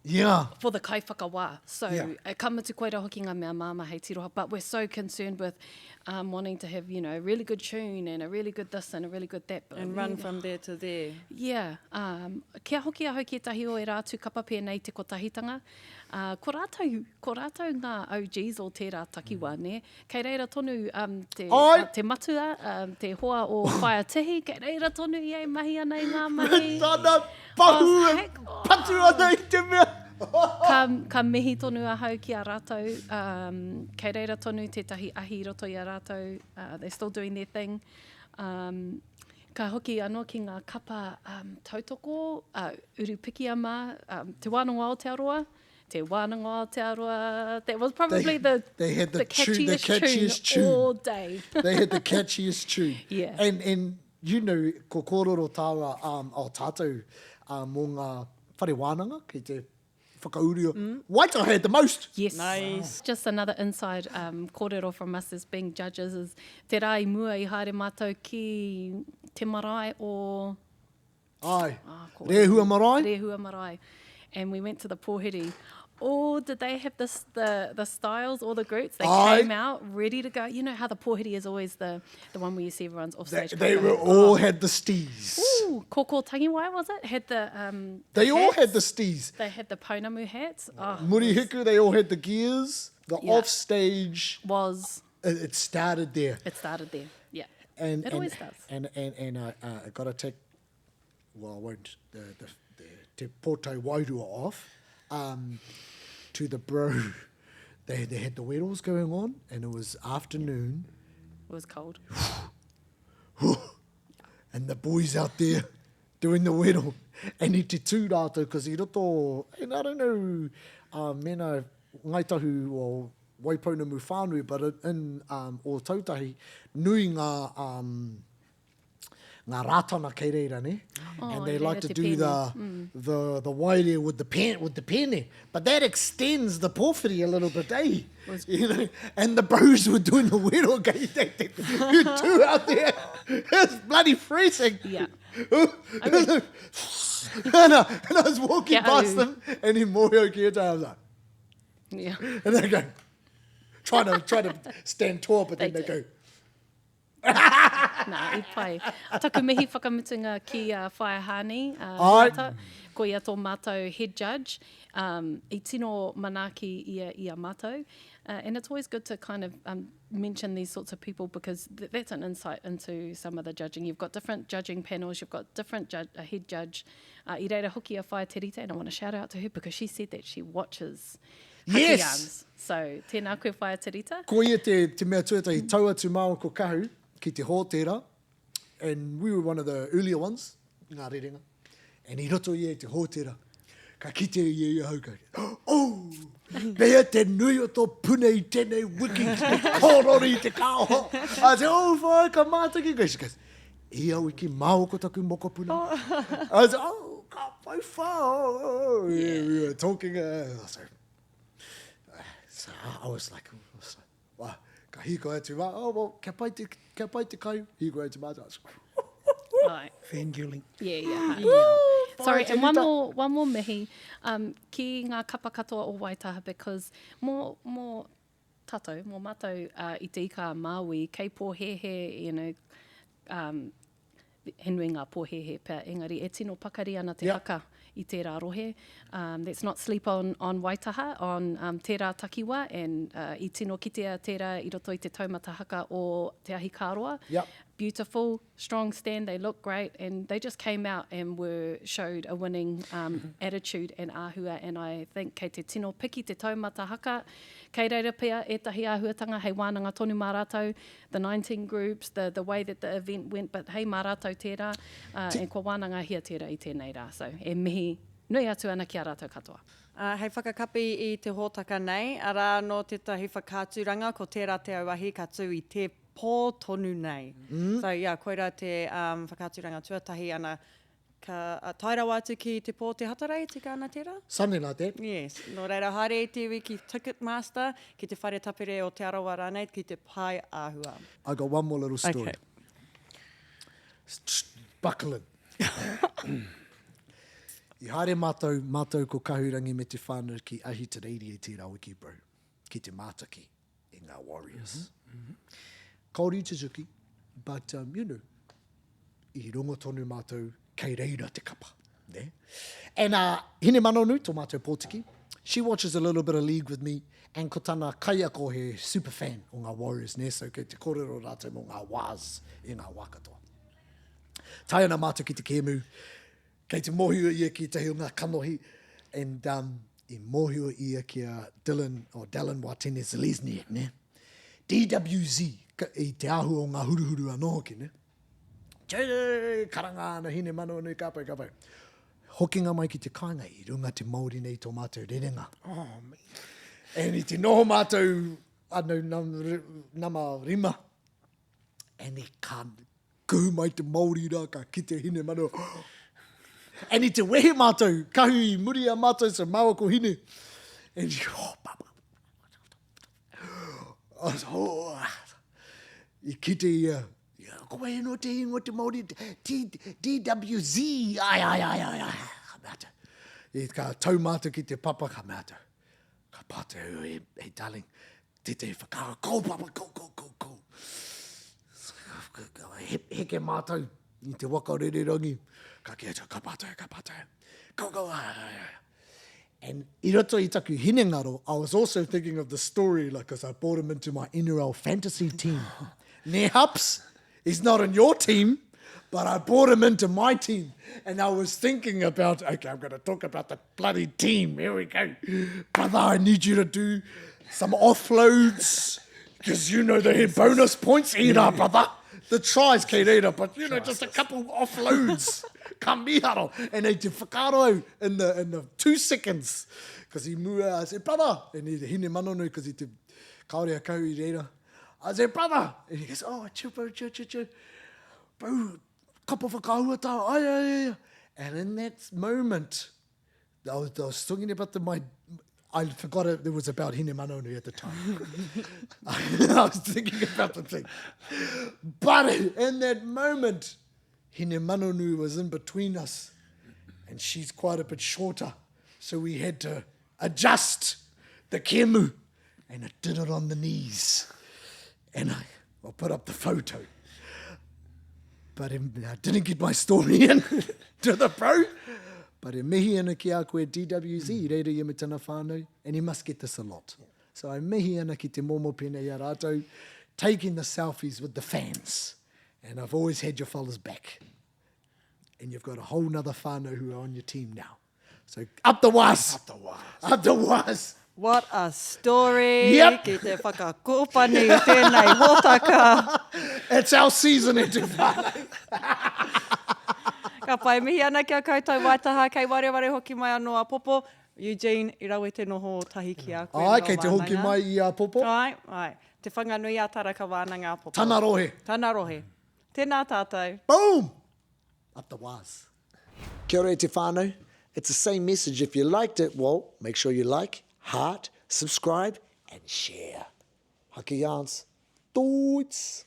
S2: Yeah.
S3: For the kaiwhakawā. So, yeah. ka mutu koira hoki ngā mea māmā hei tiroha, but we're so concerned with um, wanting to have, you know, a really good tune and a really good this and a really good that.
S4: But and run from there to there.
S3: Yeah. Um, kia hoki ahau ki ētahi o ērā atu kapa pēnei te kotahitanga. Uh, ko rātou, ko rātou ngā OGs o tērā takiwā, mm. nē? Kei reira tonu um, te, uh, te matua, um, te hoa o Whaea Tihi, kei reira tonu ia e mahi ana i ngā mahi.
S2: Tana pahu e patu ana i te mea.
S3: ka, ka mihi tonu ahau ki a rātou, um, kei reira tonu tētahi ahi i roto i a rātou, uh, they're still doing their thing. Um, ka hoki anō ki ngā kapa um, tautoko, uh, Urupikia mā, um, Te Wānanga o Aotearoa, Te Wānanga o Aotearoa, that was probably
S2: they,
S3: the,
S2: they had the,
S3: the
S2: catchiest, the
S3: catchiest tune, tune all day.
S2: they had the catchiest tune.
S3: Yeah.
S2: And, and you know, ko kōrero tāua um, o tātou um, mō ngā whare wānanga, kei te whakauria. Mm. Waitaha had the most.
S3: Yes.
S4: Nice.
S3: Just another inside um, kōrero from us as being judges is te rā i mua i haere mātou ki te marae o
S2: Aye. Oh, Rehua marae?
S3: Rehua marae. And we went to the pōhiri. Oh, did they have this, the, the styles or the groups? They
S2: Aye.
S3: came out ready to go. You know how the pōhiri is always the, the one where you see everyone's off
S2: They,
S3: stage.
S2: they were all had the stees.
S3: Ooh, Koko Tangiwai, was it? Had the, um, the
S2: They all
S3: hats.
S2: had the stees.
S3: They had the pounamu hats. Oh,
S2: Murihiku, they all had the gears. The
S3: Yeah.
S2: off stage,
S3: was,
S2: it, it started there.
S3: it started there. Yeah.
S2: And,
S3: it
S2: and,
S3: always does.
S2: And, and, and I, uh, I got to take, well, I won't, the, the, the Te Pōtai Wairua off um, to the bro. They, they had the weddles going on and it was afternoon.
S3: It was cold.
S2: and the boys out there doing the weddle. And i te tū rātou, because i roto, and I don't know, uh, mena Ngāi Tahu o Waipounamu whānui, but in um, Ōtautahi, nui ngā, um, ngā rātana kei reira, ne?
S3: Oh,
S2: and they
S3: i
S2: like
S3: reira
S2: to
S3: te
S2: do
S3: pēne.
S2: the, mm. the, the waere with the, pen, with the pene. But that extends the pōwhiri a little bit, eh?
S3: Was...
S2: You know, and the bros were doing the wero, you two out there, it's bloody freezing.
S3: Yeah.
S2: and, I, and I was walking
S3: Yeah,
S2: past them, and in Morio Kyoto, I was like,
S3: Yeah.
S2: And they go, trying to, trying to stand tall, but then
S3: They
S2: they, go,
S3: Nā, i pai. Taku mihi whakamutunga ki a Whaea Hani. Uh,
S2: Ai.
S3: Huata. Ko ia tō mātou head judge. Um, i tino manaaki ia i a mātou. Uh, and it's always good to kind of um, mention these sorts of people because th that's an insight into some of the judging. You've got different judging panels, you've got different ju a head judge. Uh, i reira hoki a Whaea Te Rita, and I want to shout out to her because she said that she watches Haka
S2: Yes!
S3: Yarns. So, tēnā koe Whaea Te Rita.
S2: Ko ia te, te mea tuatahi, tau atu māua ko Kahu ki te hōtēra, and we were one of the earlier ones, ngā rerenga, and i roto ia i te hōtēra, ka kite ia i ahau, ka, oh, pehea te nui o tō puna i tēnei wiki ki te kōrori i te kāoho. I said, oh, whaea, ka mātaki koe. She goes, ia wiki māua ko taku mokopuna. I said, oh, ka pai whā. Oh, yeah. We were talking. Uh, so, so I was like, I was like wow, ka hīkoi atu mā, oh, well, kia pai te, kia pai te kai, hīkoi atu mātou.
S3: Right.
S1: Fangirling.
S3: Yeah, yeah. yeah. Sorry, and one more, one more mihi um, ki ngā kapa katoa o Waitaha because mō, mō tātou, mō mātou uh, i te ika a Māui, kei pōhēhē, you know, um, he nui ngā pōhēhē pea, engari e tino pakari ana te yeah. haka i tērā rohe. Um, let's not sleep on, on Waitaha, on um, tērā takiwa, and uh, i tino kitea tērā i roto i te taumata haka o Te Ahi Kāroa.
S2: Yep.
S3: Beautiful, strong stand, they look great, and they just came out and were showed a winning um, mm-hmm. attitude and āhua, and I think kei te tino piki te taumata haka, kei reira pea ētahi āhuatanga hei wānanga tonu mā rātou, the 19 groups, the, the way that the event went, but hei mā rātou tērā, uh, and kua wānangahia tērā i tēnei rā. So, e mihi nui atu ana ki a rātou katoa.
S4: Uh, hei whakakapi i te hōtaka nei, arā anō tētahi whakaaturanga, ko tērā te auahi ka tū i te pō tonu nei. Mm. So, yeah, koirā te um, whakaaturanga tuatahi ana Ka tae rawa atu ki te pō te Hatarei, tika ana tērā?
S2: Something like that.
S4: Yes. Nō reira, haere i te iwi ki Ticketmaster, ki te Whare Tapere o Te Arawa rānei, ki te Pae Āhua.
S2: I got one more little story.
S4: Okay.
S2: Buckle in. I haere mātou, mātou ko Kahurangi me te whānau ki Ahitereiria i tērā wiki, bro, ki te mātaki i ngā Warriors. Mm -hmm. Kaore i tutuki, but, um, you know, i rongo tonu mātou kei reira te kapa. Ne? And uh, Hinemanonu, tō mātou pōtiki, she watches a little bit of league with me, and ko tana kaiako he super fan o ngā Warriors, ne? So kei te kōrero rātou mō ngā wās i ngā wā katoa. Tae ana mātou ki te kēmu, kei te mōhio ia ki ētahi o ngā kanohi, and um, i mōhio ia ki a Dylan, or Dallin Watene Zelezniak, ne? DWZ, i te āhua o ngā huruhuru anō hoki, ne? Tē, karanga ana Hinemanawanui, ka pai, ka pai. Hokinga mai ki te kāinga, i runga te Māori nei tō mātou rerenga.
S1: Oh, man.
S2: And i te noho mātou, ano, nam, nama rima, and i ka kuhu mai te Māori rā, ka kite Hinemanawa. And i te wehe mātou, kahu i muri a mātou, so māua ko Hine. And she, oh, papa. Oh, I kite ia, ko wai anō te ingoa te Māori, T, DWZ, ai, ai, ai, ai, ai, ka mea atu. I ka tau mātou ki te papa, ka mea atu. Ka pātai au, hey, hey darling, tētahi whakaaro, go papa, go, go, go, go. Heke mātou i te waka rererangi. Ka kī atu, ka pātai, ka pātai. Go, go, ai, ai, ai. And i roto i taku hinengaro, I was also thinking of the story, like, because I brought him into my NRL fantasy team. Ne Hups, he's not in your team, but I brought him into my team. And I was thinking about, okay, I'm going to talk about the bloody team. Here we go. Brother, I need you to do some offloads, because you know they hit bonus points either, brother. The tries kei reira, but you know, just a couple offloads. Ka miharo. And I te whakaaro au in the, in the two seconds. Because i mua, I said, brother! And he hine manonui, because he te, kaore a kau i reira. I said, brother! And he goes, oh, chill, bro, chill, chill, chill. Bro, kapa whakaahua tā, ai, ai, ai. And in that moment, I was, I was talking about the, my, I forgot it, it was about Hinemanonu at the time. I was thinking about the thing. But in that moment, Hinemanonu was in between us and she's quite a bit shorter. So we had to adjust the kemu and I did it on the knees. And I, I put up the photo. But I didn't get my story in to the pro. But e mihi ana ki a koe DWZ, mm. reira ia me tana whānau, and he must get this a lot. Yeah. So I mihi ana ki te momo pēnei i a rātou, taking the selfies with the fans. And I've always had your fellas back. And you've got a whole nother whānau who are on your team now. So up the was!
S1: Up the was!
S2: Up the was!
S4: What a story!
S2: Yep.
S4: Ki te whakakōpani i tēnei hōtaka.
S2: It's our season e te whānau.
S4: Ka pai, mihi ana ki a koutou Waitaha, kei wareware hoki mai anō a Popo. Eugene, i rawe te noho tahi ki a koe.
S2: Ai, kei te hoki mai i a Popo.
S4: Ai, ai. Te Whanganui a Tara ka wānanga a Popo.
S2: Tana rohe.
S4: Tana rohe. Tēnā tātou.
S2: Boom! Up the waz. Kia ora e te whānau. It's the same message if you liked it, well, make sure you like, heart, subscribe and share. Haka yarns. Toots!